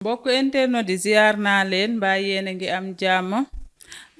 mbokk internet di ziar naa leen mbaa yéen a ngi am jàmm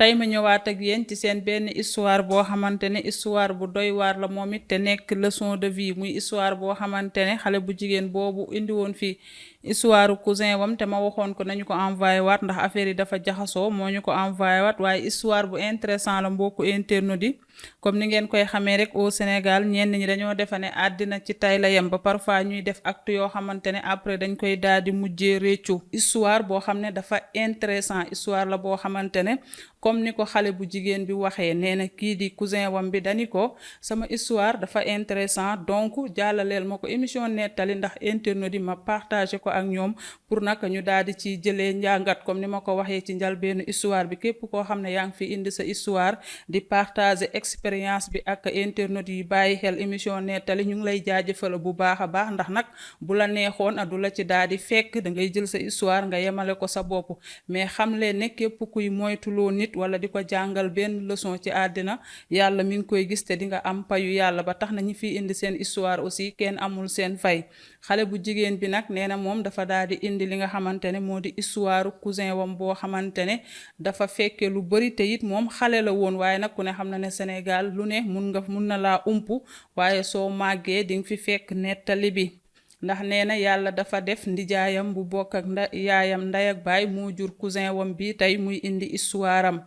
tey ma ñëwaat ak yéen ci seen benn histoire boo xamante ne histoire bu doy waar la moom it te nekk leçon de vie muy histoire boo xamante ne xale bu jigéen boobu indi woon fii histoire cousin wam te ma waxoon ko nañu ko envoyé waat ndax affaire yi dafa jaxasoo moo ñu ko envoyé waat waaye histoire bu intéressant la mbokku internet yi comme ni ngeen koy xamee rek au Sénégal ñenn ñi dañoo defe ne àddina ci tay la yem ba parfois ñuy def acte yoo xamante ne après dañ koy daal di mujjee réccu histoire boo xam ne dafa intéressant histoire la boo xamante ne comme ni ko xale bu jigéen bi waxee nee na kii di cousin wam bi dani ko sama histoire dafa intéressant donc jàllaleel ma ko émission nettali ndax internet yi ma partagé ko ak ñoom pour naka ñu daal di ci jëlee njàngat comme ni ma ko waxee ci njalbeenu histoire bi képp koo xam ne yaa ngi fi indi sa histoire di partager expérience bi ak internet yi bàyyi xel émission nettali ñu ngi lay jaajëfal bu baax a baax ndax nag bu la neexoon du la ci daal di fekk da ngay jël sa histoire nga yemale ko sa bopp mais xam leen ne képp kuy moytuloo nit wala di ko jàngal benn leçon ci àddina yàlla mi ngi koy gis te di nga am payu yàlla ba tax na ñi fiy indi seen histoire aussi kenn amul seen fay xale bu jigéen bi nag nee na moom dafa daal di indi li nga xamante ne moo di histoire cousin wam boo xamante ne dafa fekke lu bari te it moom xale la woon waaye nag ku ne xam na ne Sénégal lu ne mun na laa umpu waaye soo màggee di nga fi fekk nettali bi ndax nee na yàlla dafa def ndijaayam bu bokk ak yaayam nday ak baay moo jur cousin wam bi tey muy indi histoire am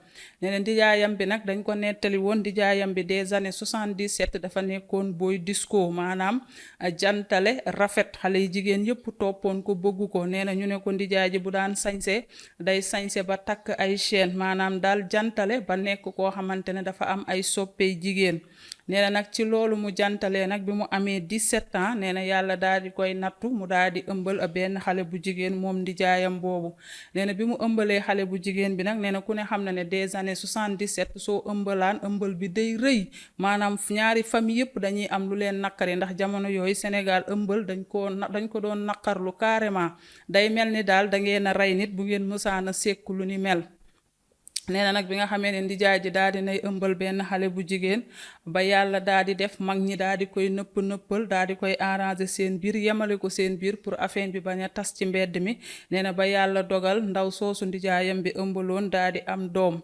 nee na ndijaayam bi nag dañ ko nettali woon ndijaayam bi des années 77 dafa nekkoon booy disco maanaam jantale rafet xale yi jigéen yépp toppoon ko bëggu ko nee na ñu ne ko ndijaay ji bu daan sañse day sañse ba takk ay chaîne maanaam daal jantale ba nekk koo xamante ne dafa am ay soppey jigéen nee na nag ci loolu mu jantalee nag bi mu amee 17 ans nee na yàlla daal di koy nattu mu daal di ëmbal benn xale bu jigéen moom ndijaayam boobu nee na bi mu ëmbalee xale bu jigéen bi nag nee na ku ne xam na ne des années 77 soo ëmbalaan ëmbal bi day rëy maanaam ñaari famille yëpp dañuy am lu leen naqari ndax jamono yooyu Sénégal ëmbal dañ ko doon naqarlu carrément day mel ni daal da ngeen a rey nit bu ngeen mësaan a sekk lu ni mel nee na nag bi nga xamee ne ndijaay ji daal di nay ëmbal benn xale bu jigéen ba yàlla daal di def mag ñi daal di koy nëppal daal di koy arranger seen biir yemale ko seen biir pour affaire bi bañ a tas ci mbedd mi nee na ba yàlla dogal ndaw soosu ndijaayam bi ëmbaloon daal di am doom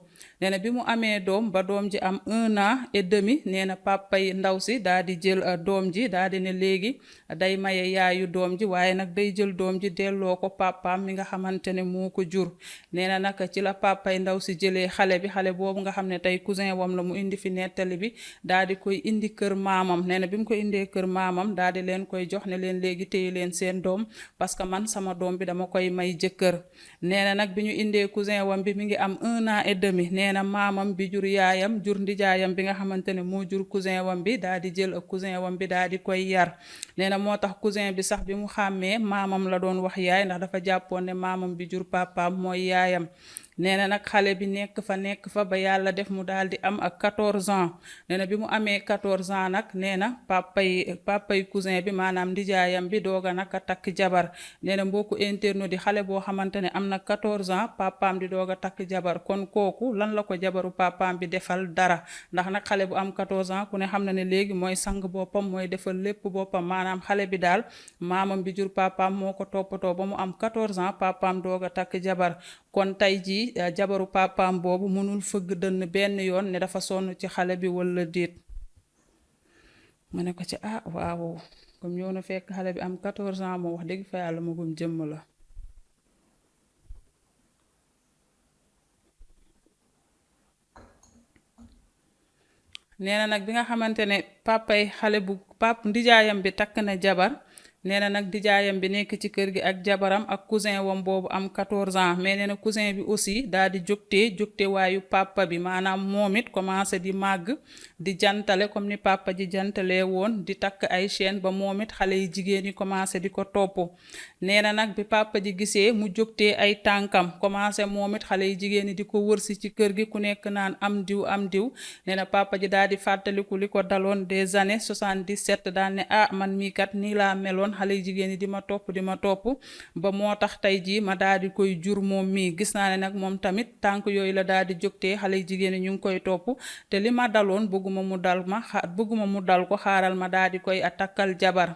nee na bi mu amee doom ba doom ji am 1 an et demi nee na papay ndaw si daal di jël doom ji daal di ne léegi day maye yaayu doom ji waaye nag day jël doom ji delloo ko papaam mi nga xamante ne moo ko jur nee na nag ci la papay ndaw si jëlee xale boobu nga xam ne tey cousin wam la mu indi fi nettali bi daal di koy indi kër maamam nee na bi mu ko indee kër maamam daal di leen koy jox ne leen léegi téye leen seen doom parce que man sama doom bi dama koy may jëkkër nee na nag bi ñu indee cousin wam bi mi ngi am 1 an et demi nee na maamam bi jur yaayam jur ndijaayam bi nga xamante ne moo jur cousin wam bi daal di jël ak cousin wam bi daal di koy yar nee na moo tax cousin bi sax bi mu xàmmee maamam la doon wax yaay ndax dafa jàppoon ne maamam bi jur papaam mooy yaayam nee na nag xale bi nekk fa ba yàlla def mu daal di am ak 14 ans nee na bi mu amee 14 ans nag nee na papay cousin bi maanaam ndijaayam bi dooga nag a takk jabar nee na mbokku internet di xale boo xamante ne am na 14 ans papaam di doog a takk jabar kon kooku lan la ko jabaru papaam bi defal dara ndax nag xale bu am 14 ans ku ne xam na ne léegi mooy sang boppam mooy defal lépp boppam maanaam xale bi daal maamam bi jur papaam moo ko toppatoo ba mu am 14 ans papaam doog a takk jabar kon tey jii jabaru papaam boobu mënul fëgg dënn benn yoon ne dafa sonn ci xale bi walla déet ma ne ko ci waaw comme ñëw na fekk xale bi am 14 ans moo wax dëgg fa yàlla magum jëmm la nee na nag bi nga xamante ne papay xale bu ndijaayam bi takk na jabar nee na nag dijaayam bi nekk ci kër gi ak jabaram ak cousin wam boobu am 14 ans mais nee na cousin bi aussi daal di jógte waayu papa bi maanaam moom it commencé di màgg di jantale comme ni papa ji jantalee woon di takk ay chaîne ba moom it xale yi jigéen yi commencé di ko topp nee na nag bi papa ji gisee mu jógtee ay tànkam commencé moom it xale yi jigéen yi di ko wërsi ci kër gi ku nekk naan am diw nee na papa ji daal di fàttaliku li ko daloon des années 77 daal ne man mii kat nii laa meloon xale yu jigéen yi di ma topp ba moo tax tey jii ma daal di koy jur moom mii gis naa ne nag moom tamit tànk yooyu la daal di jógtee xale yu jigéen yi ñu ngi koy topp te li ma daloon bëgguma mu dal ko xaaral ma daal di koy takkal jabar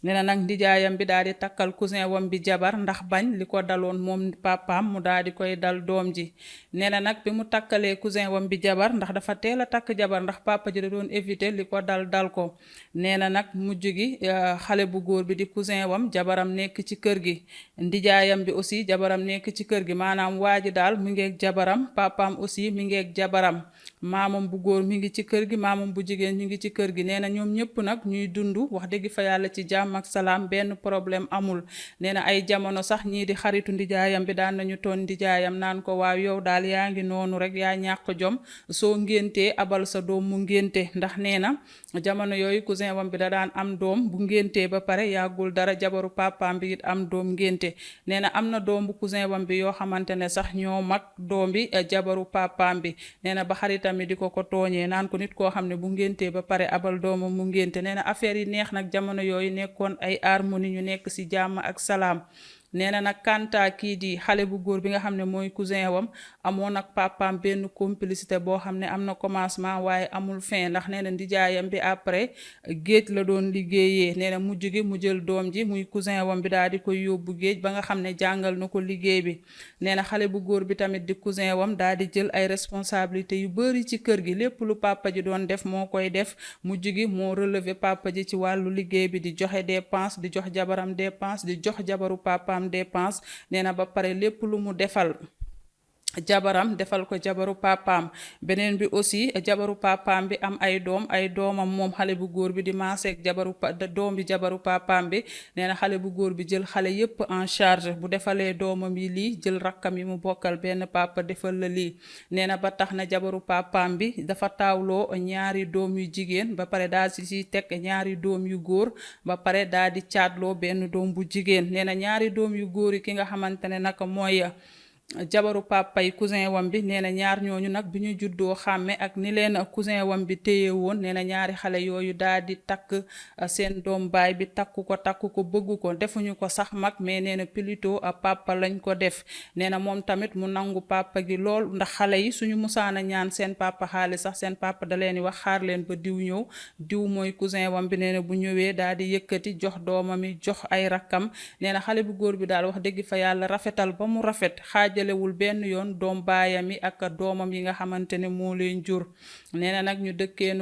nee na nag ndijaayam bi daal di takkal cousin wam bi jabar ndax bañ li ko daloon moom papaam mu daal di koy dal doom ji. nee na nag bi mu takkalee cousin wam bi jabar ndax dafa teel a takk jabar ndax papa ji da doon éviter li ko dal ko. nee na nag mujj gi xale bu góor bi di cousin wam jabaram nekk ci kër gi, ndijaayam bi aussi jabaram nekk ci kër gi, maanaam waa ji daal mi ngeeg jabaram, papaam aussi mi ngeeg jabaram, maamam bu góor mi ngi ci kër gi, maamam bu jigéen ñu ngi ci kër gi. nee na ñoom ñëpp nag ñuy dund wax dëgg fa yàlla ci jàmm ak salaam, benn problème amul. nee na ay jamono sax ñii di xaritu ndijaayam bi daan nañu toon ndijaayam naan ko waaw yow daal yaa ngi noonu rek yaa ñàkk jom, soo ngéntee abal sa doom mu ngénte. ndax nee na jamono yooyu cousin wam bi da daan am doom bu ngéntee ba pare yàggul dara jabaru papaam bi it am doom ngénte. nee na am na doom bu cousin wam bi yoo xamante ne sax ñoo mag doom bi jabaru papaam bi. nee na ba xaritam mi di ko tooñee naan ko nit koo xam ne bu ngéntee ba pare abal doomam mu ngénte. nee na affaire yi neex nag jamono yooyu nekkoon ay harmonie, ñu nekk ci jàmm ak salaam. nee na nag kanta kii di xale bu góor bi nga xam ne mooy cousin wam amoon ak papaam benn complicité boo xam ne am na commencement waaye amul fin, ndax nee na ndijaayam bi après géej la doon liggéeyee. nee na mujj gi mu jël doom ji muy cousin wam bi daal di koy yóbbu géej ba nga xam ne jàngal na ko liggéey bi. nee na xale bu góor bi tamit di cousin wam daal di jël ay responsabilités yu bari ci kër gi, lépp lu papa ji doon def moo koy def. mujj gi moo relever papa ji ci wàllu liggéey bi, di joxe dépense, di jox jabaram dépense, di jox jabaru papaam dépense. nee na ba pare lépp lu mu defal jabaram defal ko jabaru papaam. beneen bi aussi jabaru papaam bi am ay doom, ay doomam moom xale bu góor bi di maaseeg doom bi jabaru papaam bi. nee na xale bu góor bi jël xale yépp en charge, bu defalee doomam yi lii jël rakkam yi mu bokkal benn papa defal la lii. nee na ba tax na jabaru papaam bi dafa taawloo ñaari doom yu jigéen ba pare daal ci teg ñaari doom yu góor ba pare daal di caatloo benn doom bu jigéen. nee na ñaari doom yu góor yi ki nga xamante ne naka mooy jabaru papa yi cousin wam bi. nee na ñaar ñooñu nag bi ñu juddoo xàmme ak ni leen cousin wam bi téye woon. nee na ñaari xale yooyu daal di takk seen doom baay bi, takku ko bëggu ko, defuñu ko sax mag mais nee na plutôt papa lañ ko def. nee na moom tamit mu nangu papa gi lool, ndax xale yi suñu musaana ñaan seen papa xaalis sax seen papa da leen di wax xaar leen ba diw ñëw, diw mooy cousin wam bi. nee na bu ñëwee daal di yëkkati jox doomam yi jox ay rakkam. nee na xale bu góor bi daal wax dëgg fa yàlla rafetal ba mu rafet, lewul benn yoon doom baayam yi ak doomam yi nga xamante ne moo leen jur. nee na nag ñu dëkkee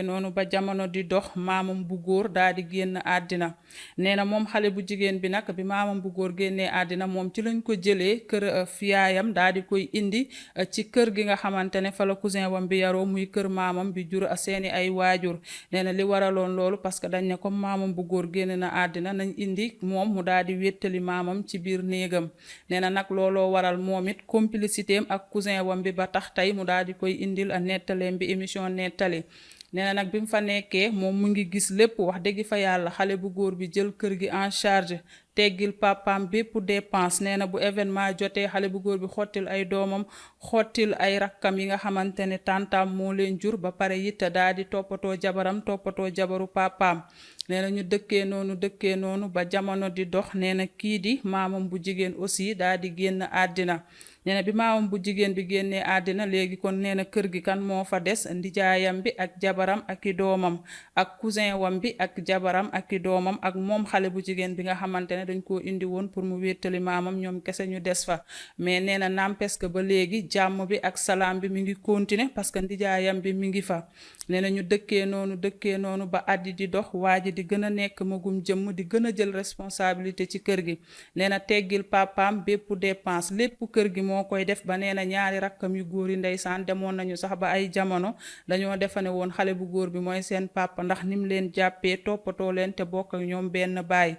noonu ba jamono di dox maamam bu góor daal di génn àddina. nee na moom xale bu jigéen bi nag bi maamam bu góor génnee àddina moom ci lañ ko jëlee kër fiyaayam daal di koy indi ci kër gi nga xamante ne fa la cousin wam bi yaroo muy kër maamam bi jur seeni ay waajur. nee na li waraloon loolu parce que dañ ne comme maamam bu góor génn na àddina nañ indi moom mu daal di wéttali maamam ci biir néegam. nee na nag looloo waral moom it complicité am ak cousin wam bi ba tax tey mu daal di koy indil a nettaleem bi émission nettali. nee na nag bi mu fa nekkee moom mu ngi gis lépp wax dëgg fa yàlla, xale bu góor bi jël kër gi en charge, teggil papaam bépp dépense. nee na bu événement jotee xale bu góor bi xottil ay doomam, xottil ay rakkam yi nga xamante ne tàntaam moo leen jur ba pare it daal di toppatoo jabaram, toppatoo jabaru papaam. nee na ñu dëkkee noonu ba jamono di dox. nee na kii di maamam bu jigéen aussi daal di génn àddina. nee na bi maamam bu jigéen bi génnee àddina léegi kon nee na kër gi kan moo fa des, ndijaayam bi ak jabaram ak i doomam, ak cousin wam bi ak jabaram ak i doomam, ak moom xale bu jigéen bi nga xamante ne dañ koo indi woon pour mu wéttali maamam, ñoom kese ñu des fa. mais nee na n'empêche que ba léegi jàmm bi ak salaam bi mi ngi continuer parce que ndijaayam bi mi ngi fa. nee na ñu dëkkee noonu ba àddi di dox, waa ji di gën a nekk magum jëmm, di gën a jël responsabilité ci kër gi. nee na teggil papaam bépp dépense, lépp kër gi moo koy def. ba nee na ñaari rakkam yu góor yi ndeysaan demoon nañu sax ba ay jamono dañoo defane woon xale bu góor bi mooy seen papa ndax nim leen jàppee, toppatoo leen te bokk ak ñoom benn baay.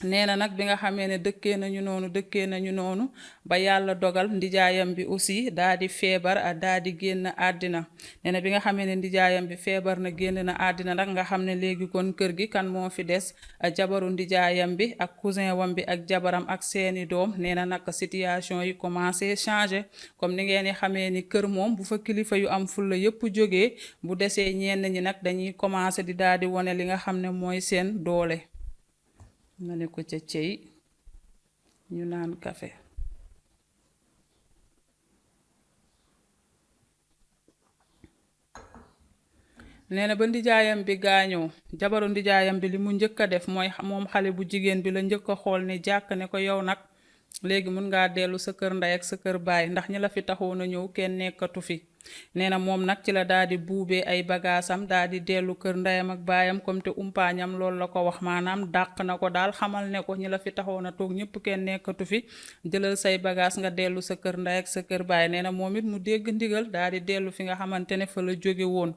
nee na nag bi nga xamee ne dëkkee nañu noonu ba yàlla dogal ndijaayam bi aussi daa di feebar daa di génn àddina. nee na bi nga xamee ne ndijaayam bi feebar na génn na àddina nag nga xam ne léegi kon kër gi kan moo fi des, jabaru ndijaayam bi ak cousin wam bi ak jabaram ak seeni doom. nee na nag situation yi commencé changer, comme ni ngeen di xamee ni kër moom bu fa kilifa yu am fulla yépp jógee, bu desee ñenn ñi nag dañuy commencé di daal di wone li nga xam ne mooy seen doole. ma ne ko ca cey ñu naan kafe. nee na ba ndijaayam bi gaañoo jabaru ndijaayam bi li mu njëkk a def mooy moom xale bu jigéen bi la njëkk a xool ne jàkk ne ko yow nag léegi mun ngaa dellu sa kër ndey ak sa kër baay ndax ñi la fi taxoon a ñëw kenn nekkatu fi. nee na moom nag ci la daal di buubee ay bagaasam daal di dellu kër ndeyam ak baayam comme te umpaañam loolu la ko wax maanaam dàq na ko daal xamal ne ko ñi la fi taxoon a toog ñëpp kenn nekkatu fi jëlal say bagaas nga dellu sa kër ndey ak sa kër baay nee na moom it mu dégg ndigal daal di dellu fi nga xamante ne fa la jóge woon.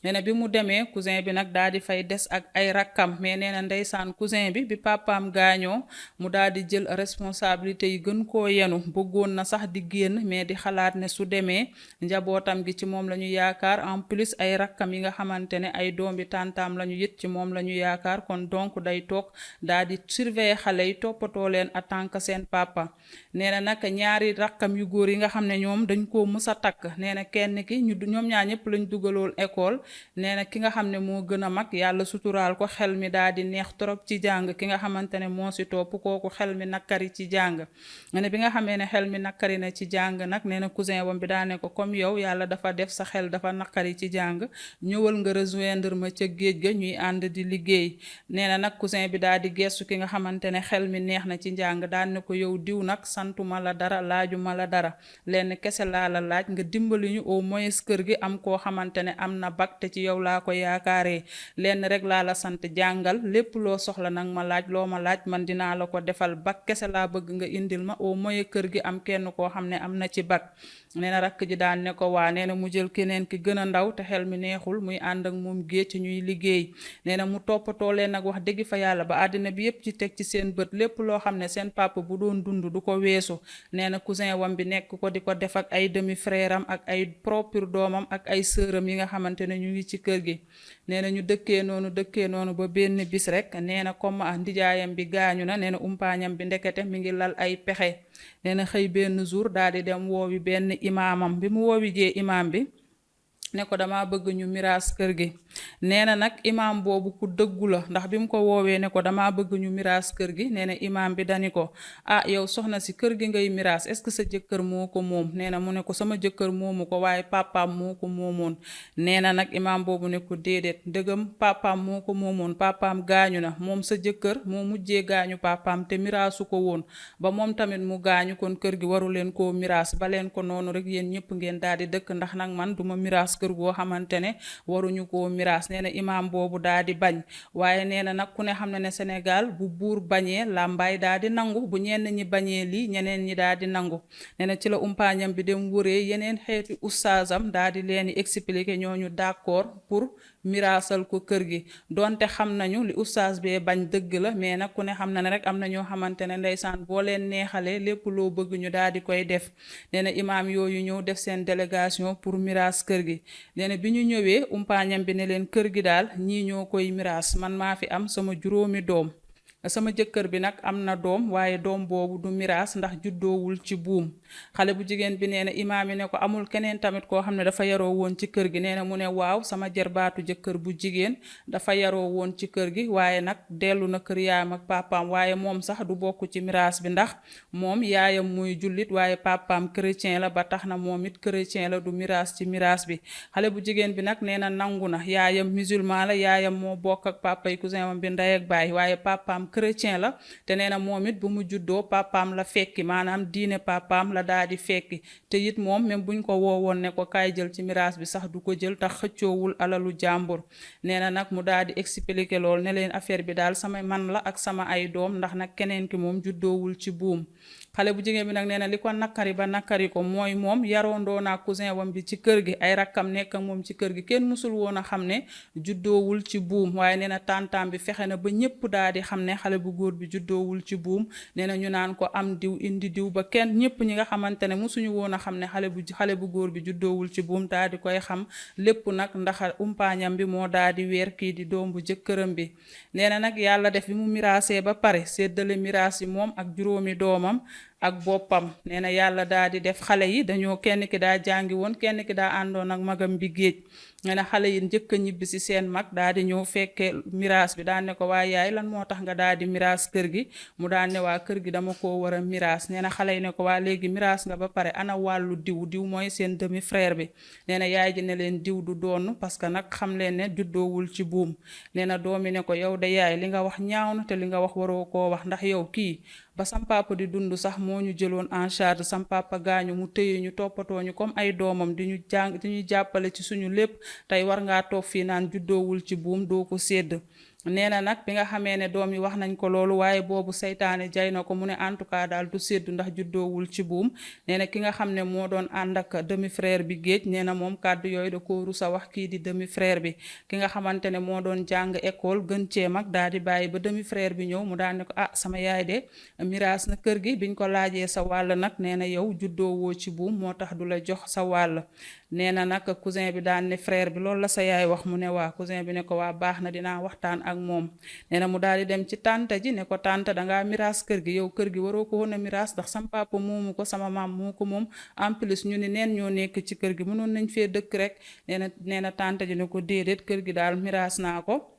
nee na bi mu demee cousin bi nag daal di fay des ak ay rakkam mais nee na ndeysaan cousin bi papaam gaañoo mu daal di jël responsabilité yi gën koo yenu bëggoon na sax di génn mais di xalaat ne su demee njabootam gi ci moom la ñu yaakaar en plus ay rakkam yi nga xamante ne ay doom bi tàntaam la ñu yit ci moom la ñu yaakaar kon donc day toog daal di surveiller xale yi toppatoo leen en tant que seen papa. nee na nag ñaari rakkam yu góor yi nga xam ne ñoom dañ koo mus a takk nee na kenn ki ñoom ñaar ñëpp lañ dugalool école. nee na ki nga xam ne moo gën a mag yàlla suturaal ko xel mi daal di neex trop ci jàng ki nga xamante ne moo si topp kooku xel mi nakari ci jàng. nee na bi nga xamee ne xel mi nakari na ci jàng nag nee na cousin wam bi daa ne ko comme yow yàlla dafa def sa xel dafa nakari ci jàng ñëwal nga rejoindre ma ca géej ga ñuy ànd di liggéey. nee na nag cousin bi daal di gestu ki nga xamante ne xel mi neex na ci njàng daan ne ko yow diw nag santuma la dara laajuma la dara lenn kese laa la laaj nga dimbali ñu au moins kër gi am koo xamante ne am na bac te ci yow laa ko yaakaaree lenn rek laa la sant jàngal lépp loo soxla nag ma laaj loo ma laaj man dinaa la ko defal bac kese laa bëgg nga indil ma au moins kër gi am kenn koo xam ne am na ci bac. nee na rakk ji daan ne ko waa nee na mu jël keneen ki gën a ndaw te xel mi neexul muy ànd ak moom géej ci ñuy liggéey. nee na mu toppatoo leen nag wax dëgg fa yàlla ba àddina bi yépp ci teg ci seen bët lépp loo xam ne seen papa bu doon dund du ko weesu. nee na cousin wam bi nekk ko di ko def ak ay demi frère am ak ay propre doomam ak ay sœuram yi nga xamante ne ñu ngi ci kër gi. nee na ñu dëkkee noonu ba benn bis rek nee na comme ndijaayam bi gaañu na nee na umpaañam bi ndekete mi ngi lal ay pexe. nee na xëy benn jour daal di dem woowi benn imaamam bi mu woowi jee imaam bi ne ko dama bëgg ñu miraas kër gi. nee na nag imaam boobu ku dëggu la ndax bi mu ko woowee ne ko dama bëgg ñu miraas kër gi nee na imaam bi dani ko ah yow soxna si kër gi ngay miraas est-ce que sa jëkkër moo ko moom. nee na mu ne ko sama jëkkër moomu ko waaye papaam moo ko moomoon. nee na nag imaam boobu ne ko déedéet dëggam papaam moo ko moomoon papaam gaañu na moom sa jëkkër moo mujjee gaañu papaam te miraasu ko woon ba moom tamit mu gaañu kon kër gi waru leen koo miraas ba leen ko noonu rek yéen ñëpp ngeen daal di dëkk ndax nag man duma miraas kër goo xamante ne waruñu koo miraas. nee na imaam boobu daal di bañ waaye nee na nag ku ne xam ne ne Sénégal bu buur bañee làmbaay daal di nangu bu ñenn ñi bañee lii ñeneen ñi daal di nangu. nee na ci la umpaañam bi dem wëree yeneen xeeti ustaasam daal di leen expliquer ñooñu d'accord pour miraasal ko kër gi donte xam nañu li ustaas bee bañ dëgg la mais nag ku ne xam na ne rek am na ñoo xamante ne ndeysaan boo leen neexalee lépp loo bëgg ñu daal di koy def. nee na imaam yooyu ñëw def seen délégation pour miraas kër gi. nee na bi ñu ñëwee umpaañam bi ne leen kër gi daal ñii ñoo koy miraas man maa fi am sama juróomi doom sama jëkkër bi nag am na doom waaye doom boobu du miraas ndax juddoowul ci buum. xale bu jigéen bi nee na imaam yi ne ko amul keneen tamit koo xam ne dafa yaroo woon ci kër gi. nee na mu ne waaw sama jarbaatu jëkkër bu jigéen dafa yaroo woon ci kër gi waaye nag dellu na kër yaayam ak papaam waaye moom sax du bokk ci miraas bi ndax moom yaayam muy jullit waaye papaam chrétien la ba tax na moom it chrétien la du miraas ci miraas bi. xale bu jigéen bi nag nee na nangu na yaayam musulman la yaayam moo bokk ak papa yi cousin am bi ndey ak baay waaye papaam chrétien la te nee na moom it bu mu juddoo papaam la fekki maanaam diine papaam la daal di fekki te it moom même buñ ko woowoon ne ko kaay jël ci miraas bi sax du ko jël tax xëccoowul alalu jàmbur. nee na nag mu daal di expliquer lool ne leen affaire bi daal sama man la ak sama ay doom ndax nag keneen ki moom juddoowul ci buum. xale bu jigéen bi nag nee na li ko nakari ba nakari ko mooy moom yaroondoo naa cousin wam bi ci kër gi ay rakkam nekk ak moom ci kër gi kenn musul woon a xam ne juddoowul ci buum waaye nee na tantaam bi fexe na ba ñëpp daal di xam ne xale bu góor bi juddoowul ci buum. nee na ñu naan ko am diw indi diw ba kenn ñëpp ñi nga xamante ne musuñu woon a xam ne xale bu góor bi juddoowul ci buum daal di koy xam lépp nag ndax umpaañam bi moo daal di weer kii di doom bu jëkkëram bi. nee na nag yàlla def bi mu miraasee ba pare séddale miraas yi moom ak juróomi doomam ak boppam. nee na yàlla daa di def xale yi dañoo kenn ki daa jàngi woon kenn ki daa àndoon ak magam bi géej. nee na xale yi njëkk a ñibbi si seen mag daa di ñëw fekkee miraas bi daan ne ko waa yaay lan moo tax nga daa di miraas kër gi mu daan ne waa kër gi dama koo war a miraas. nee na xale yi ne ko waa léegi miraas nga ba pare ana wàllu diw mooy seen demi frère bi. nee na yaay ji ne leen diw du doon parce que nag xam leen ne juddoowul ci buum. nee na doomi ne ko yow de yaay li nga wax ñaaw na te li nga wax waroo koo wax ndax yow kii ba sam papa di dund sax moo ñu jëloon en charge sam papa gaañu mu téye ñu toppatoo ñu comme ay doomam di ñu jàng di ñu jàppale ci suñu lépp tey war ngaa toog fii naan juddoowul ci buum doo ko sédd. nee na nag bi nga xamee ne doom yi wax nañ ko loolu waaye boobu seytaane jay na ko mu ne en tout cas daal du séddu ndax juddoowul ci buum. nee na ki nga xam ne moo doon ànd ak demi frère bi géej nee na moom kàddu yooyu da ko rusa wax kii di demi frère bi. ki nga xamante ne moo doon jàng école gën cee mag daal di bàyyi ba demi frère bi ñëw mu daan ne ko ah sama yaay de miraas na kër gi biñ ko laajee sa wàll nag nee na yow juddoowoo ci buum moo tax du la jox sa wàll. nee na nag cousin bi daan ne frère bi loolu la sa yaay wax mu ne waa cousin bi ne ko waa baax na dinaa waxtaan ak moom. nee na mu daal di dem ci tante ji ne ko tante dangaa miraas kër gi yow kër gi waroo ko woon a miraas ndax sama papa moomu ko sama maam moo ko moom en plus ñu ni neen ñoo nekk ci kër gi mënoon nañ fee dëkk rek. nee na tante ji ne ko déedéet kër gi daal miraas naa ko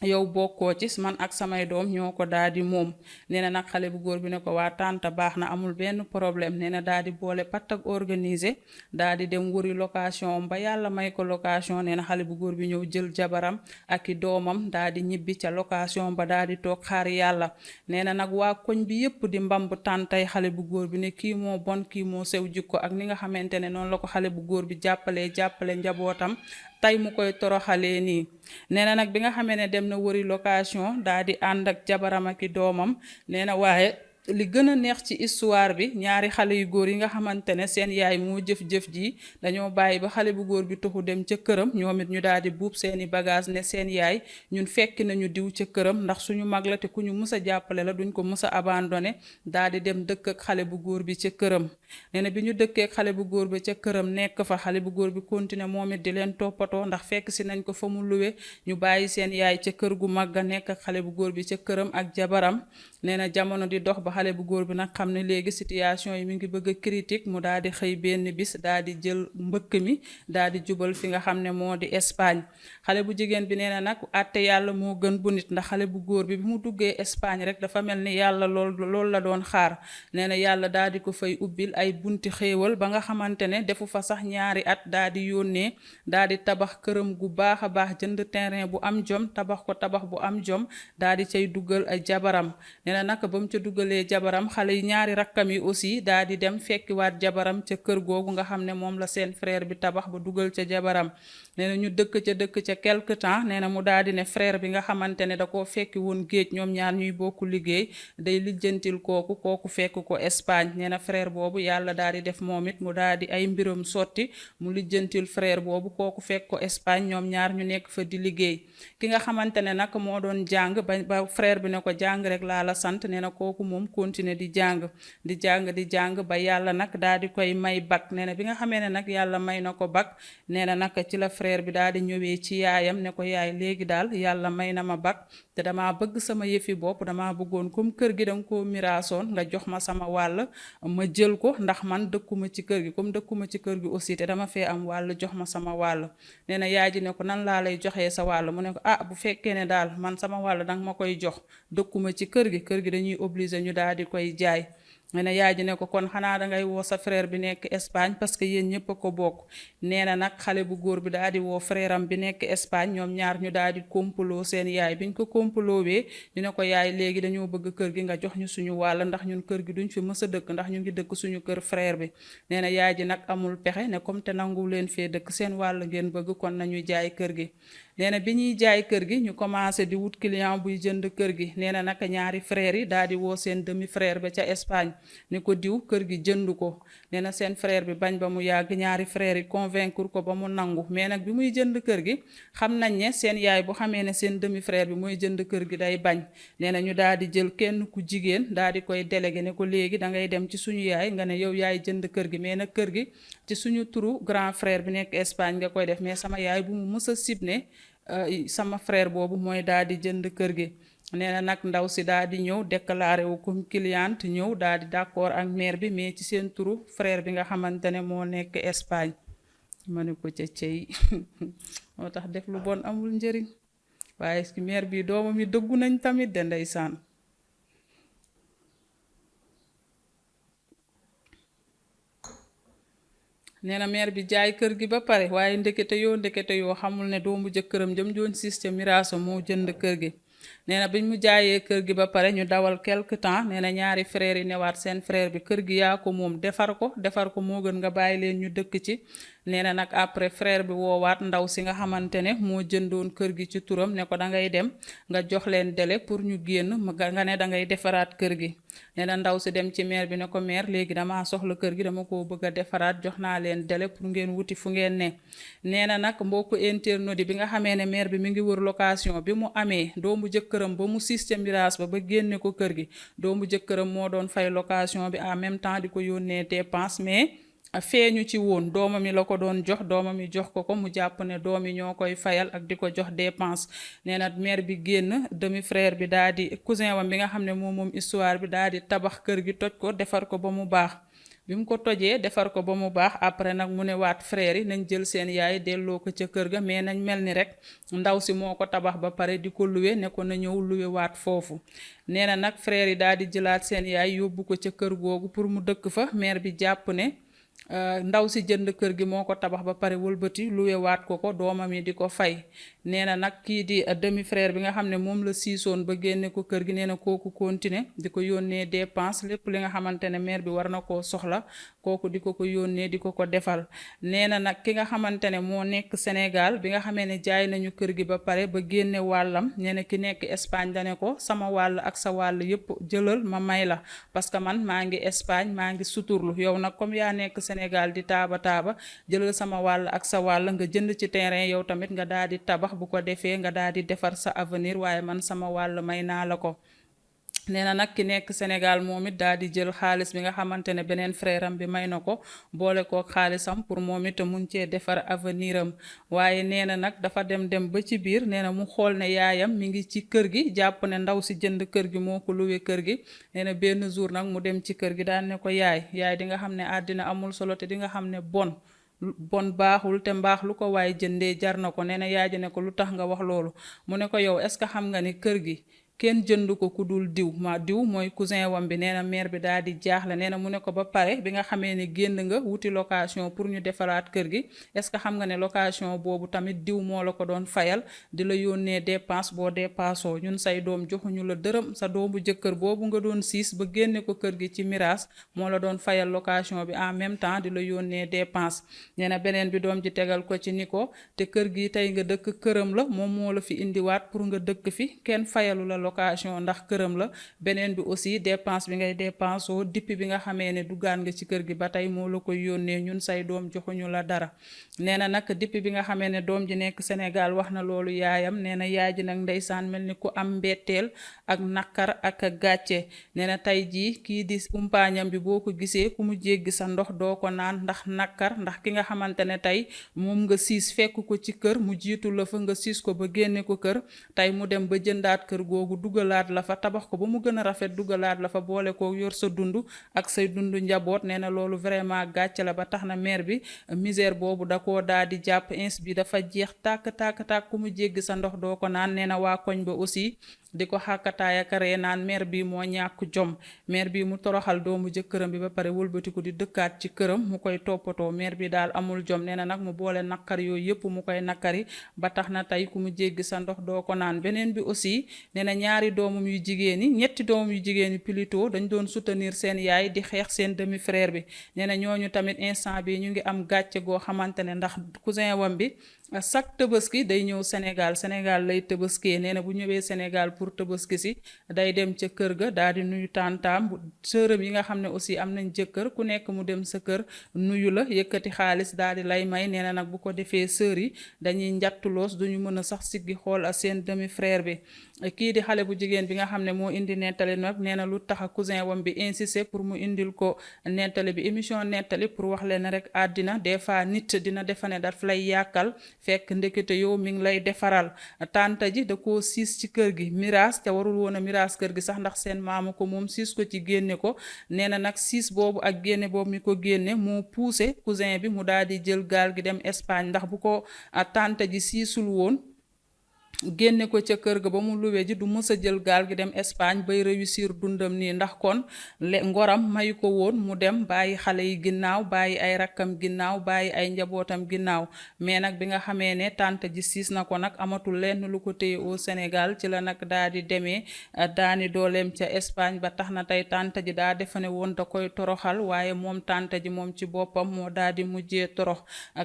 yow bokkoo ci man ak samay doom ñoo ko daal di moom. nee na nag xale bu góor bi ne ko waa tante baax na amul benn problème. nee na daal di boole pat ak organiser daal di dem wëri location ba yàlla may ko location. nee na xale bu góor bi ñëw jël jabaram ak i doomam daal di ñibbi ca location ba daal di toog xaar yàlla. nee na nag waa koñ bi yépp di mbamb tàntay xale bu góor bi ne kii moo bon kii moo sew jikko ak ni nga xamante ne noonu la ko xale bu góor bi jàppale njabootam tey mu koy toroxalee nii. nee na nag bi nga xamee ne dem na wëri location daa di ànd ak jabaram ak i doomam. nee na waaye li gën a neex ci histoire bi ñaari xale yu góor yi nga xamante ne seen yaay moo jëf-jëf ji dañoo bàyyi ba xale bu góor bi tuxu dem ca këram ñoom it ñu daal di buub seeni bagage ne seen yaay ñun fekk nañu diw ca këram ndax suñu mag la te ku ñu mës a jàppale la duñ ko mës a abandonné daal di dem dëkk ak xale bu góor bi ca këram. nee na bi ñu dëkkee ak xale bu góor bi ca këram nekk fa xale bu góor bi continué moom it di leen toppatoo ndax fekk si nañ ko fa mu luwe ñu bàyyi seen yaay ca kër gu mag ga nekk ak xale bu góor bi ca këram ak jabaram. nee na jamono di dox ba xale bu góor bi nag xam ne léegi situation yi mi ngi bëgg a critique mu daal di xëy benn bis daal di jël mbëkk mi daal di jubal fi nga xam ne moo di Espagne. xale bu jigéen bi nee na nag àtte yàlla moo gën bu nit ndax xale bu góor bi mu duggee Espagne rek dafa mel ni yàlla loolu la doon xaar. nee na yàlla daal di ko fay ubbil ay bunti xéewal ba nga xamante ne defu fa sax ñaari at daal di yónnee daal di tabax këram gu baax a baax jënd terrain bu am jom tabax ko tabax bu am jom daal di cay dugal ay jabaram. nee na naka ba mu ca dugalee jabaram xale yi ñaari rakkam yi aussi daal di dem fekkiwaat jabaram ca kër googu nga xam ne moom la seen frère bi tabax ba dugal ca jabaram. nee na ñu dëkk ca quelque temps nee na mu daal di ne frère bi nga xamante ne da koo fekki woon géej ñoom ñaar ñuy bokk liggéey day lijjantil kooku fekk ko Espagne. nee na frère boobu yàlla daal di def moom it mu daal di ay mbiram sotti mu lijjantil frère boobu kooku fekk ko Espagne ñoom ñaar ñu nekk fa di liggéey. ki nga xamante ne nag moo doon jàng ba frère bi ne ko jàng rek laa la sant. nee na kooku moom continuer di jàng ba yàlla nag daal di koy may bac. nee na bi nga xamee ne nag yàlla may na ko bac nee na nag ci la frère bi daal di ñëwee ci yaayam ne ko yaay léegi daal yàlla may na ma bac te dama bëgg sama yëfi bopp dama bëggoon comme kër gi danga ko miraasoon nga jox ma sama wàll ma jël ko ndax man dëkkuma ci kër gi comme dëkkuma ci kër gi aussi te dama fee am wàll jox ma sama wàll. nee na yaay ji ne ko nan laa lay joxee sa wàll mu ne ko ah bu fekkee ne daal man sama wàll danga ma koy jox dëkkuma ci kër gi dañuy obligé ñu daal di koy jaay. nee na yaay ji ne ko kon xanaa dangay woo sa frère bi nekk Espagne parce que yéen ñëpp a ko bokk. nee na nag xale bu góor bi daal di woo frère am bi nekk Espagne ñoom ñaar ñu daal di kompaloo seen yaay biñ ko kompaloowee ñu ne ko yaay léegi dañoo bëgg kër gi nga jox ñu suñu wàll ndax ñun kër gi duñ fi mës a dëkk ndax ñu ngi dëkk suñu kër frère bi. nee na yaay ji nag amul pexe ne comme te nangu leen fee dëkk seen wàll ngeen bëgg kon nañuy jaay kër gi. nee na bi ñuy jaay kër gi ñu commencé di wut client buy jënd kër gi. nee na nag ñaari frères yi daal di woo seen demi frère ba ca Espagne ni ko diw kër gi jënd ko. nee na seen frère bi bañ ba mu yàgg ñaari frères yi convaincre ko ba mu nangu mais nag bi muy jënd kër gi xam nañ ne seen yaay bu xamee ne seen demi frère bi mooy jënd kër gi day bañ. nee na ñu daal di jël kenn ku jigéen daal di koy délégué ne ko léegi da ngay dem ci suñu yaay nga ne yow yaay jënd kër gi mais nag kër gi ci suñu turu grand frère bi nekk Espagne nga koy def mais sama yaay bu mu mës a sib ne sama frère boobu mooy daal di jënd kër gi. nee na nag ndaw si daal di ñëw déclaré wu comme cliente ñëw daal di d'accord ak mère bi mais ci seen turu frère bi nga xamante ne moo nekk Espagne ma ne ko ca cey moo tax def lu bon amul njëriñ waaye ci mère bi doomam yi dëggu nañ tamit de ndeysaan nee na mère bi jaay kër gi ba pare waaye ndekete yoo xamul ne doomu jëkkëram jëm joon siis ca miraasa moo jënd kër gi nee na biñ mu jaayee kër gi ba pare ñu dawal quelque temps nee na ñaari frères yi newaat seen frère bi kër gi yaa ko moom defar ko moo gën nga bàyyi leen ñu dëkk ci nee na nag après frère bi woowaat ndaw si nga xamante ne moo jëndoon kër gi ci turam ne ko da ngay dem nga jox leen délai pour ñu génn nga ne da ngay defaraat kër gi nee na ndaw si dem ci maire bi ne ko maire léegi damaa soxla kër gi dama ko bëgg a defaraat jox naa leen délai pour ngeen wuti fu ngeen ne nee na nag mbokku internaute bi nga xamee ne maire bi mi ngi wër location bi mu amee doomu jëkkëram ba mu système miraas ba génne ko kër gi doomu jëkkëram moo doon fay location bi en même temps di ko yónnee dépense mais feeñu ci woon doomam yi la ko doon jox doomam yi jox ko mu jàpp ne doom yi ñoo koy fayal ak di ko jox dépense nee na mère bi génn demi frère bi daal di cousin wam bi nga xam ne moom histoire bi daal di tabax kër gi toj ko defar ko ba mu baax bi mu ko tojee defar ko ba mu baax après nag mu ne waat frère yi nañ jël seen yaay delloo ko ca kër ga mais nañ mel ni rek ndaw si moo ko tabax ba pare di ko luwe ne ko na ñëw luwe waat foofu nee na nag frère yi daal di jëlaat seen yaay yóbbu ko ca kër googu pour mu dëkk fa mère bi jàpp ne ndaw si jënd kër gi moo ko tabax ba pare wëlbati luwe waat ko doomam yi di ko fay nee na nag kii di demi frère bi nga xam ne moom la siisoon ba génne ko kër gi nee na kooku continuer di ko yónnee dépense lépp li nga xamante ne mère bi war na koo soxla kooku di ko yónnee di ko defal nee na nag ki nga xamante ne moo nekk Sénégal bi nga xamee ne jaay nañu kër gi ba pare ba génne wàllam nee na ki nekk Espagne dane ko sama wàll ak sa wàll yépp jëlal ma may la parce que man maa ngi Espagne maa ngi suturlu yow nag comme yaa nekk Sénégal di taaba jëlal sama wàll ak sa wàll nga jënd ci terrain yow tamit nga daal di tabax bu ko defee nga daal di defar sa avenir waaye man sama wàll may naa la ko nee na nag ki nekk Sénégal moom it daal di jël xaalis bi nga xamante ne beneen frère am bi may na ko boole kook xaalisam pour moom it mun cee defar avenir am waaye nee na nag dafa dem ba ci biir nee na mu xool ne yaayam mi ngi ci kër gi jàpp ne ndaw si jënd kër gi moo ko luwe kër gi nee na benn jour nag mu dem ci kër gi daan ne ko yaay di nga xam ne àddina amul solo te di nga xam ne bon baaxul te mbaax lu ko waaye jëndee jar na ko nee na yaay ji ne ko lu tax nga wax loolu mu ne ko yow est-ce que xam nga ni kër gi kenn jënd ko ku dul diw mooy cousin wam bi nee na mère bi daal di jaaxle nee na mu ne ko ba pare bi nga xamee ne génn nga wuti location pour ñu defaraat kër gi est-ce que xam nga ne location boobu tamit diw moo la ko doon fayal di la yónnee dépense boo dépassoo ñun say doom joxuñu la dërëm sa doomu jëkkër boobu nga doon siis ba génne ko kër gi ci miraas moo la doon fayal location bi en même temps di la yónnee dépense nee na beneen bi doom ji tegal ko ci ni ko te kër gi tey nga dëkk këram la moom moo la fi indiwaat pour nga dëkk fi kenn fayalu la location ndax këram la beneen bi aussi dépense bi ngay dépensoo depuis bi nga xamee ne duggaan nga ci kër gi ba tey moo la koy yónnee ñun say doom joxuñu la dara nee na nag depuis bi nga xamee ne doom ji nekk Sénégal wax na loolu yaayam nee na yaay ji nag ndeysaan mel ni ku am mbetteel ak naqar ak gàcce nee na tey jii kii di umpaañam bi boo ko gisee ku mu jéggi sa ndox doo ko naan ndax naqar ndax ki nga xamante ne tey moom nga siis fekk ko ci kër mu jiitu la fa nga siis ko ba génne ko kër tey mu dem ba jëndaat kër googu dugalaat la fa tabax ko ba mu gën a rafet dugalaat la fa boole ko yor sa dund ak say dund njaboot nee na loolu vraiment gàcce la ba tax na mère bi misère boobu da koo daal di jàpp ins bi dafa jeex tàkk ku mu jéggi sa ndox doo ko naan nee na waa koñ ba aussi di ko xàkkataaya karee naan mère bi moo ñàkk jom mère bi mu toroxal doomu jëkkëram bi ba pare wëlbatiku di dëkkaat ci këram mu koy toppatoo mère bi daal amul jom nee na nag mu boole naqar yooyu yëpp mu koy naqari ba tax na tey ku mu jéggi sa ndox doo ko naan beneen bi aussi nee na ñaari doomam yu jigéen yi ñetti doomam yu jigéen yi plutôt dañ doon soutenir seen yaay di xeex seen demi frère bi nee na ñooñu tamit instant bi ñu ngi am gàcce goo xamante ne ndax cousin wam bi chaque tëbaski day ñëw Sénégal lay tëbaskee nee na bu ñëwee Sénégal pour tëbaski si day dem ca kër ga daal di nuyu tantaam sërëm yi nga xam ne aussi am nañ jëkkër ku nekk mu dem sa kër nuyu la yëkkati xaalis daal di lay may nee na nag bu ko defee sër yi dañuy njattuloos duñu mën a sax siggi xool a seen demi frère bi kii di xale bu jigéen bi nga xam ne moo indi nettali nag nee na lu tax a cousin wam bi insisté pour mu indil ko nettali bi émission nettali pour wax leen rek àddina des fois nit dina defa ne daf lay yàkkal fekk ndekete yow mi ngi lay defaral. Tante ji da koo siis ci kër gi miraas te warul woon a miraas kër gi sax ndax seen maamu ko moom siis ko ci génne ko. nee na nag siis boobu ak génne boobu mi ko génne moo poussé cousin bi mu daal di jël gaal gi dem Espagne, ndax bu ko tante ji siisul woon génne ko ca kër ga ba mu luwe ji du mës a jël gaal gi dem Espagne bay réussir dundam nii, ndax kon ngoram mayu ko woon mu dem bàyyi xale yi ginnaaw, bàyyi ay rakkam ginnaaw, bàyyi ay njabootam ginnaaw. mais nag bi nga xamee ne tante ji siis na ko nag amatul lenn lu ko téye au Sénégal, ci la nag daa di demee daani dooleem ca Espagne, ba tax na tey tante ji daa defe ne woon da koy toroxal, waaye moom tante ji moom ci boppam moo daa di mujjee torox.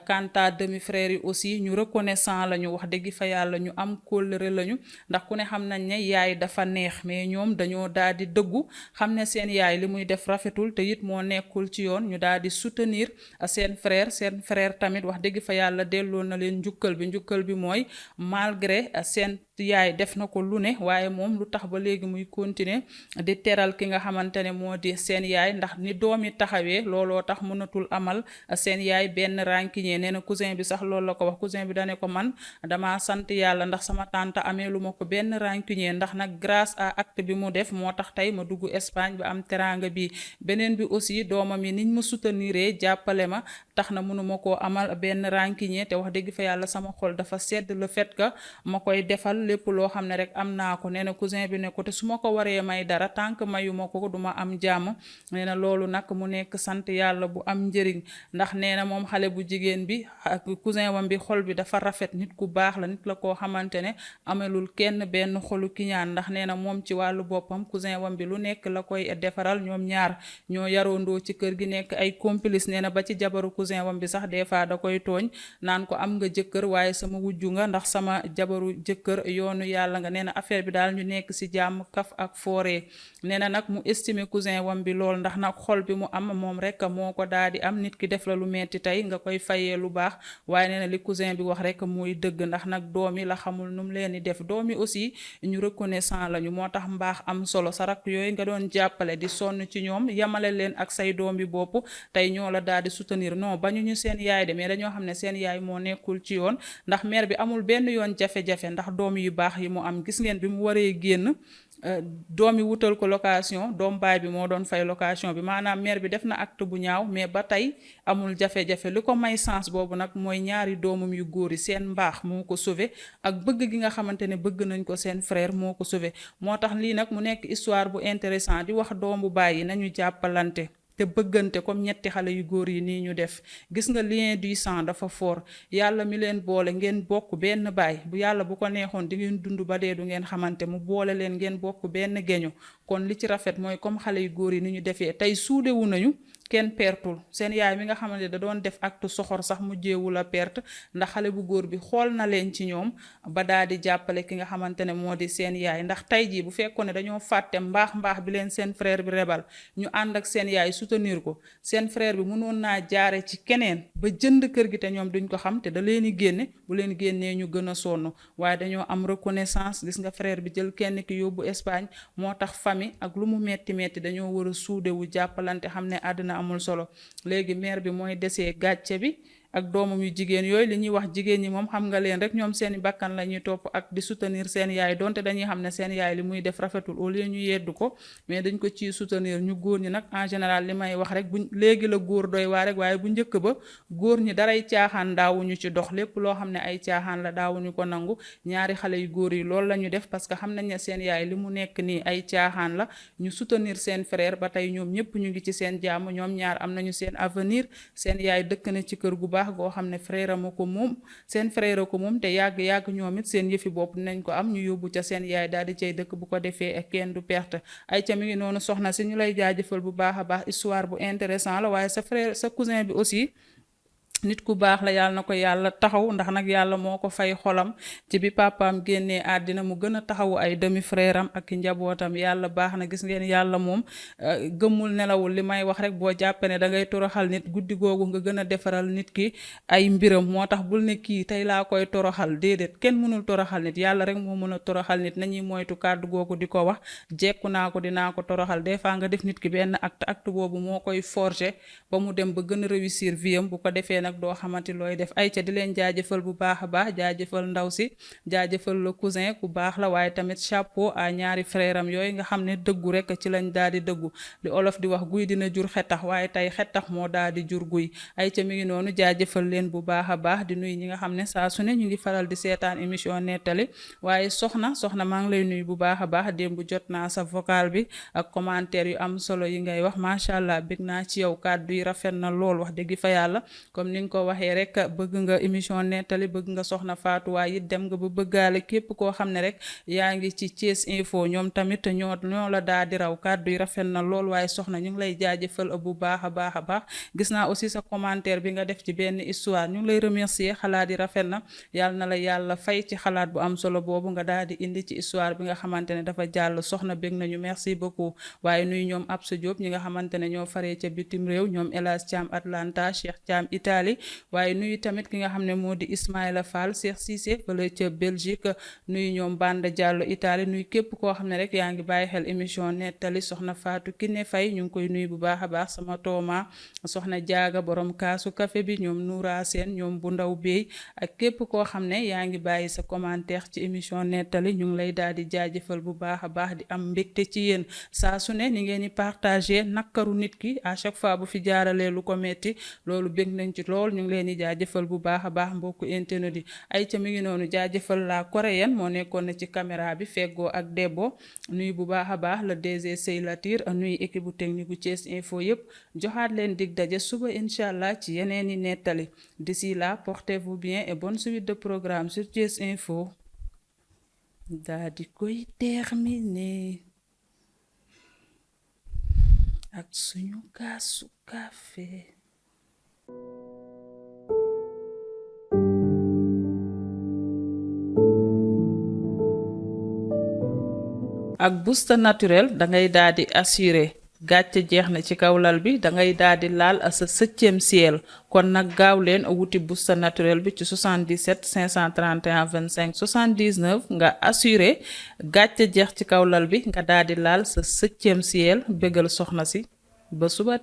quant à demi frère yi aussi ñu reconnaissant la ñu, wax dëgg fa yàlla ñu am kóllëre lañu, ndax ku ne xam nañ ne yaay dafa neex, mais ñoom dañoo daal di dëggu xam ne seen yaay li muy def rafetul te it moo nekkul ci yoon, ñu daal di soutenir seen frère tamit wax dëgg fa yàlla delloo na leen njukkal bi mooy malgré seen yaay def na ko lu ne, waaye moom lu tax ba léegi muy continuer di teral ki nga xamante ne moo di seen yaay, ndax ni doomi taxawee looloo tax mënatul amal seen yaay benn rancunier. nee na cousin bi sax loolu la ko wax, cousin bi dane ko man dama sant yàlla ndax sama tante amee lu ma ko benn rancunier, ndax nag grâce à acte bi mu def moo tax tey ma dugg Espagne ba am teranga bi. beneen bi aussi doomam yi niñ ma souteniree jàppale ma tax na mënuma koo amal benn rancunier, te wax dëgg fa yàlla sama xol dafa sedd le fait que ma koy defal lépp loo xam ne rek am naa ko. nee na cousin bi ne ko te su ma ko waree may dara tant que mayu ma ko duma am jàmm. nee na loolu nag mu nekk sant yàlla bu am njëriñ, ndax nee na moom xale bu jigéen bi ak cousin wam bi xol bi dafa rafet, nit ku baax la, nit la koo xamante ne amelul kenn benn xolu kiñaan, ndax nee na moom ci wàllu boppam cousin wam bi lu nekk la koy defaral. ñoom ñaar ñoo yaroondoo ci kër gi nekk ay complice. nee na ba ci jabaru cousin wam bi sax des fois da koy tooñ naan ko am nga jëkkër waaye sama wujju nga, ndax sama jabaru jëkkër yoonu yàlla nga. nee na affaire bi daal ñu nekk ci jàmm kaf ak fooree. nee na nag mu estimer cousin wam bi lool, ndax nag xol bi mu am moom rek moo ko daal di am. nit ki def la lu metti tey nga koy fayee lu baax, waaye nee na li cousin bi wax rek mooy dëgg, ndax nag doom yi la xamul nu mu leen di def. doom yi aussi ñu reconnaissant lañu, moo tax mbaax am solo. sa rakk yooyu nga doon jàppale di sonn ci ñoom, yamale leen ak say doom bi bopp, tey ñoo la daal di soutenir. non bañu ñu seen yaay de, mais dañoo xam ne seen yaay moo nekkul ci yoon, ndax mère bi amul benn yoon jafe-jafe, ndax doom yu baax yi mu am. gis ngeen bi mu waree génn doom yi wutal ko location, doom baay bi moo doon fay location bi, maanaam mère bi def na acte bu ñaaw, mais ba tey amul jafe-jafe. li ko may sens boobu nag mooy ñaari doomam yu góor yi seen mbaax moo ko sauvé, ak bëgg gi nga xamante ne bëgg nañ ko seen frère moo ko sauvé. moo tax lii nag mu nekk histoire bu intéressant di wax doomu baay yi nañu jàppalante te bëggante comme ñetti xale yu góor yi nii ñu def. gis nga lien du sang dafa fort, yàlla mi leen boole ngeen bokk benn baay, bu yàlla bu ko neexoon di ngeen dund ba dee du ngeen xamante, mu boole leen ngeen bokk benn geño. kon li ci rafet mooy comme xale yu góor yi ni ñu defee tey suudewu nañu, kenn pertul. seen yaay mi nga xamante da doon def acte soxor sax mujjeewul a perte, ndax xale bu góor bi xool na leen ci ñoom ba daal di jàppale ki nga xamante ne moo di seen yaay. ndax tey jii bu fekkoon ne dañoo fàtte mbaax bi leen seen frère bi rebal, ñu ànd ak seen yaay soutenir ko, seen frère bi mënoon naa jaare ci keneen ba jënd kër gi te ñoom duñ ko xam, te da leen di génne, bu leen génnee ñu gën a sonn. waaye dañoo am reconnaissance. gis nga frère bi jël kenn ki yóbbu Espagne, moo tax famille ak lu mu metti dañoo war a suudewu jàppalante, xam ne àddina amul solo. léegi mère bi mooy desee gàcce bi ak doomam yu jigéen yooyu. li ñuy wax jigéen ñi moom xam nga leen rek, ñoom seeni bakkan la ñuy topp ak di soutenir seen yaay, donte dañuy xam ne seen yaay li muy def rafetul, au lieu ñu yeddu ko, mais dañ ko ciy soutenir. ñu góor ñi nag en général li may wax rek, bu léegi la góor doy waa rek, waaye bu njëkk ba góor ñi daray caaxaan daawuñu ci dox, lépp loo xam ne ay caaxaan la daawuñu ko nangu. ñaari xale yu góor yi loolu la ñu def, parce que xam nañ ne seen yaay li mu nekk nii ay caaxaan la. ñu soutenir seen frère ba tey ñoom ñëpp ñu ngi ci seen jàmm, ñoom ñaar am nañu seen avenir. seen yaay dëkk na ci kër gu baax goo xam ne frère ma ko moom, seen frère ko moom, te yàgg ñoom it seen yëfi bopp nañ ko am, ñu yóbbu ca seen yaay daal di cay dëkk. bu ko defee ak kenn du perte. ay ca mi ngi noonu soxna si, ñu lay jaajëfal bu baax a baax, histoire bu intéressant la. waaye sa frère sa cousin bi aussi nit ku baax la, yàlla na ko yàlla taxaw, ndax nag yàlla moo ko fay xolam ci bi papaam génnee àddina mu gën a taxawu ay demi frère am ak njabootam. yàlla baax na. gis ngeen yàlla moom gëmmul nelawul. li may wax rek, boo jàppee ne da ngay toroxal nit, guddi googu nga gën a defaral nit ki ay mbiram. moo tax bul ne kii tey laa koy toroxal, déedéet, kenn mënul toroxal nit, yàlla rek moo mën a toroxal nit. nañuy moytu kàddu googu di ko wax, jekku naa ko dinaa ko toroxal. des fois nga def nit ki benn acte boobu moo koy forger ba mu dem ba gën a réussir vie am. bu ko defee nag doo xamati looy def ay ca di leen jaajëfal bu baax a baax jaajëfal ndaw si jaajëfal le cousin ku baax la waaye tamit chapeau à ñaari frère am yooyu nga xam ne dëggu rek ci lañ daal di dëggu li olof di wax guy dina jur xetax waaye tey xetax moo daal di jur guy ay ca mi ngi noonu jaajëfal leen bu baax a baax di nuyu ñi nga xam ne saa su ne ñu ngi faral di seetaan émission nettali waaye soxna maa ngi lay nuyu bu baax a baax démb jot naa sa vocal bi ak commentaire yu am solo yi ngay wax macha allah bég naa ci yow kàddu yi rafet na lool wax dëgg fa yàlla comme ni nga ko waxee rek bëgg nga émission nettali bëgg nga soxna Fatou waaye it dem nga ba bëggaale képp koo xam ne rek yaa ngi ci Thiès Info ñoom tamit ñoo la daa di raw kàddu yi rafet na lool waaye soxna ñu ngi lay jaajëfal bu baax a baax a baax gis naa aussi sa commentaire bi nga def ci benn histoire ñu ngi lay remercier xalaat yi rafet na yàlla na la yàlla fay ci xalaat bu am solo boobu nga daal di indi ci histoire bi nga xamante ne dafa jàll soxna bég nañu merci beaucoup waaye nuyu ñoom Absa Diop ñi nga xamante ne ñoo faree ca bitim réew ñoom El Hadj Thiam Atlanta Cheikh Thiam Italie waaye nuyu tamit ki nga xam ne moo di Ismaïla Fall Cheikh Cissé fële ca Belgique nuyu ñoom Banda Diallo Italie nuyu képp koo xam ne rek yaa ngi bàyyi xel émission nettali soxna Fatou Kiné Faye ñu ngi koy nuyu bu baax a baax sama tooma soxna jaaga borom kaasu café bi ñoom Noura Sène ñoom bu ndaw beey ak képp koo xam ne yaa ngi bàyyi sa commentaire ci émission nettali ñu ngi lay daal di jaajëfal bu baax a baax di am mbégte ci yéen saa su ne ni ngeen di partager nakaru nit ki à chaque fois bu fi jaaralee lu ko metti loolu bég nañ ci lool ñu ngi leen di jaajëfal bu baax a baax mbokku internet yi ay ca mi ngi noonu jaajëfal la coréenne moo nekkoon na ci caméra bi feggoo ak Debbo nuyu bu baax a baax le DG Sey Latir nuyu équipe bu technique bu Thiès Info yëpp joxaat leen dig daje suba incha allah ci yeneen i nettali d'ici là portez-vous bien et bonne suite de programme sur Thiès Info daa di koy terminer ak suñu kaasu café ak booster naturel dangay daal di assurer gàcce jeex na ci kaw lal bi dangay daal di laal sa 7e ciel kon nag gaaw leen wuti booster naturel bi ci 77 531 25 79 nga assuré gàcce jeex ci kaw lal bi nga daal di laal sa 7e ciel bégal soxna si ba suba